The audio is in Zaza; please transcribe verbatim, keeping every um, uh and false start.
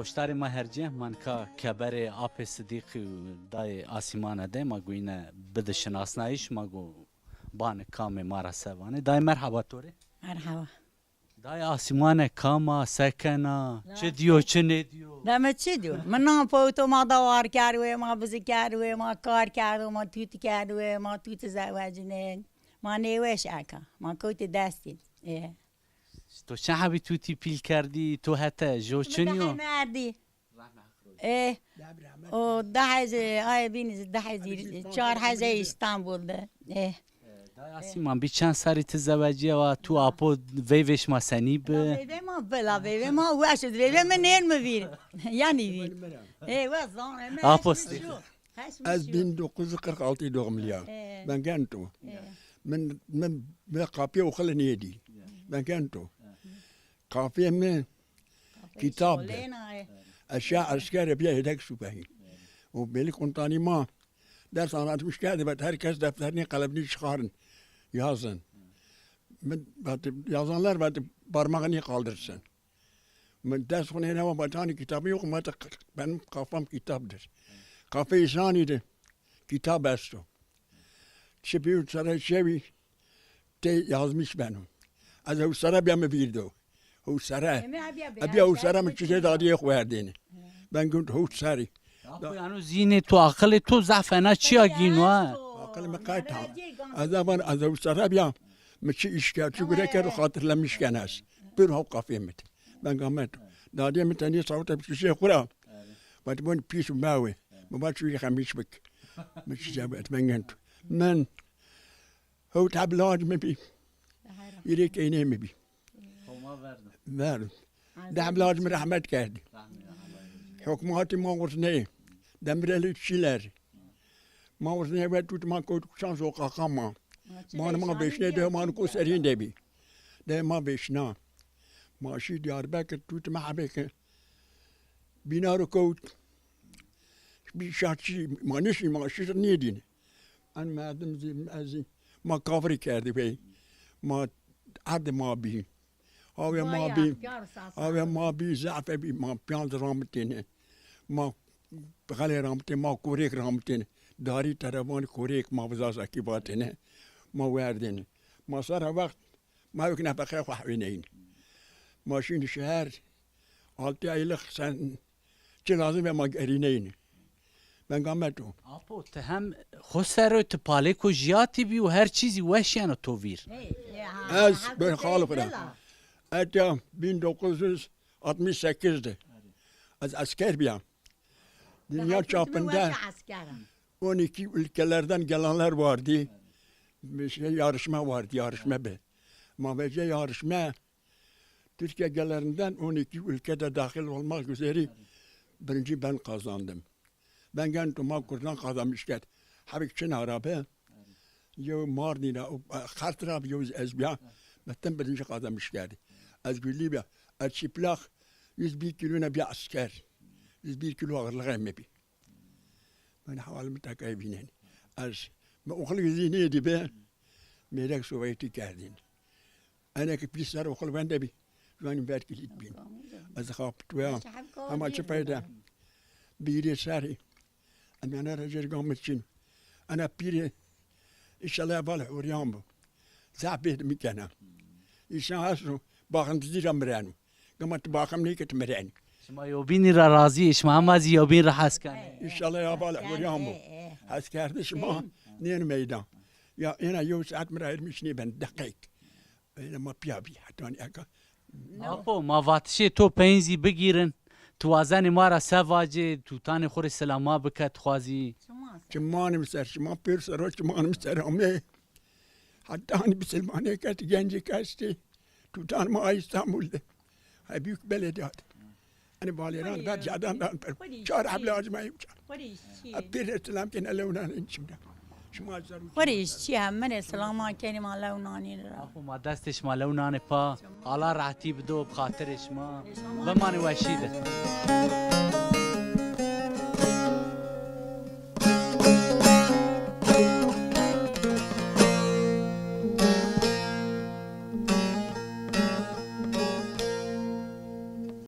Goştarê ma hercê, ma nika keberê Apê Sidîqî û Dayê Asîmane de, ma go îne bide şinasnayîş, ma go banê kamê ma ra se vanê. Dayê, merheba to rê. Merheba. Dayê Asîmane kam a, se kena, çi dîyo, çi nêdîyo? De mi çi dîyo? Mi nan pewto, ma dawar kerd wê, ma bizi kerd wê, ma kar kerdo, ma tûtî kerd wê, ma tûtî zewecînên. Ma nêweş eka, ma kewtî destî. Ê. To çend hebî tûtî pîl kerdî, to hete jo çinî yo? Rehme erdî. Ê, o di hezê, ay bînî di hezî, çar hezê Îstanbul de. Ê. Dayê Asîman, bî çend serrî ti zewecîye wa, tu apo veyvê şima senî bi? Veyvê ma bila, veyvê ma weş id, veyvê mi nên mi vîr. Yanî vîr. Ê, we zan, eme Apo heşmî Sidîq. Şu. Heşmî şu. Ez bin dokuz yüz kırk altı doğumlu ya. Ê. Ben genç o. Ê. Min, min, min kapıya okula niye değil? Ben genç o. Kapıya mı? Kitap. Şolêna, e. Eşya esker biya yedek subahî. O belli komutanı ma ders anlatmış geldi. Vet herkes defterini kalemini çıkarın. Yazın. Vet, yazanlar vet parmağını kaldırsın. Min ders xo nêna, vet hanî kitabı yok mu? Vet benim kafam kitaptır. Kafe insanıydı. Kitap esto. Çi bîyo sere şewî tey yazmış beno. Ez hewsere bîya mi vîr do. Hewsere. Eme abiya be, Abiya hewsere mi çizê dadiyê xo werdêne. Ben gund hewseri. Apo yano zînê to, aqilê to zaf fena çiya gîno ha. Aqil mi qayt ha. Ez avan ez hewsere bîya. Mi çi îş kerd, çi gure kerd, xatirlemiş ken ez. Bir haw kafê mi. Ben gamet. Dadiyê mi tenê sawte çizê xo ra. Vat bon pîs mewe. Mi vat çûyî xemîş bik. Mi çi cewet ben gend. Men hewt heb lac mi bî. Îrê keynê mi bî. Homa verdi. Verdi. Deh lac mi rehmet kerdî. Hukmatî ma wurt ney. Demirelî çîler. Ma wurt ney ve tut ma kot kuşan sokaqa ma. Ma ma beşne de ma ko serîn de bî. De ma beşna. Ma şî Diyarbekir tut ma hebeke. Bîna ro kewt. Bî şaçî, ma nêşî, ma şî nêdîne. En merdim zî, ez zî, ma kafirî kerdî pey. Ma erdê ma bî. Hawê ma bî. Hawê ma bî, zefe bî, ma pîyanc ramitêne. Ma xelê ramitêne, ma korêk ramitêne. Darî, terevanî, korêk ma vizazakî vatêne. Ma werdêne. Ma sera wext ma wek nefeqeya xo hewêneyîn. Ma şîn şeher, altı aylık sen çi lazim e ma gerîneyîn. Ben gamet o. Apo, ti hem xo ser o, ti palêko jiyatî bî û her çî zî weş yeno to vîr. Ez ben xalif ra. Etya bin dokuz yüz altmış sekiz de ez esker bîya. Dünya çapında on iki ülkelerden gelenler vardı. Bir şey yarışma vardı, yarışma be. Ma vece yarışma Türkiye genelinden on iki ülkede dahil olmak üzere birinci ben kazandım. Ben genç ma Kurdan kazanmış kerd. Hebik çin arabe. Yew Mardin'e, Xert ra, yew ez bîya. Metin birinci kazanmış kerdi. Ez gülli bîya. Ez çıplak yüz bir kilo ne bir asker. Yüz bir kilo ağırlık emmi bi. Ben havalimi tekay bînen. Ez, mi oxil zî nêdî be, mêrek subayî tî kerdîn. Ene ki pîs ser oxil wende bî, juanî ver kilît bîn. Ez xapit wea, hema çi peyde. Bîrê serî, em ene ra jêr gamit çin. Ene pîrê, înşallah heval huryan bo. Zaf bêhd mi kena. Însan esto, baxim dizî ra mireno. Gama ti baxim nêke ti mirenî. Şima yewbînî ra razî yê, şima hema zî yewbîn ra hes kenê. Înşallah ya bala, huryan bo. Hes kerdişê ma nêno meydan. Ya êna yew saet mi ra hêrmiş nêben, deqeyk. Êna ma pîya bî, hetanî eka. Apo, ma vatişê to peyn zî bigîrin. Tu wazenê ma ra se vacê, tutanê xo rê silama bike, tu xwazî. Çimanê mi ser, çiman pêro ser o, çimanê mi ser ame. Heta hanî bisilmanêk est, gencêk estê. Tutan ma Îstanbul de. Hay büyük belediye de. Hani valiran ver cadan dan per. Çar hebla acma yewca. Pir selam kena lewnanên çimda. Şima zerû. Xo rê îşçî hem, mi rê silama kenî ma lewnanîn ra. Apo, ma destê şima lewnanê pa. Allah rehetî bido bi xatirê şima. Bimanê weşî de.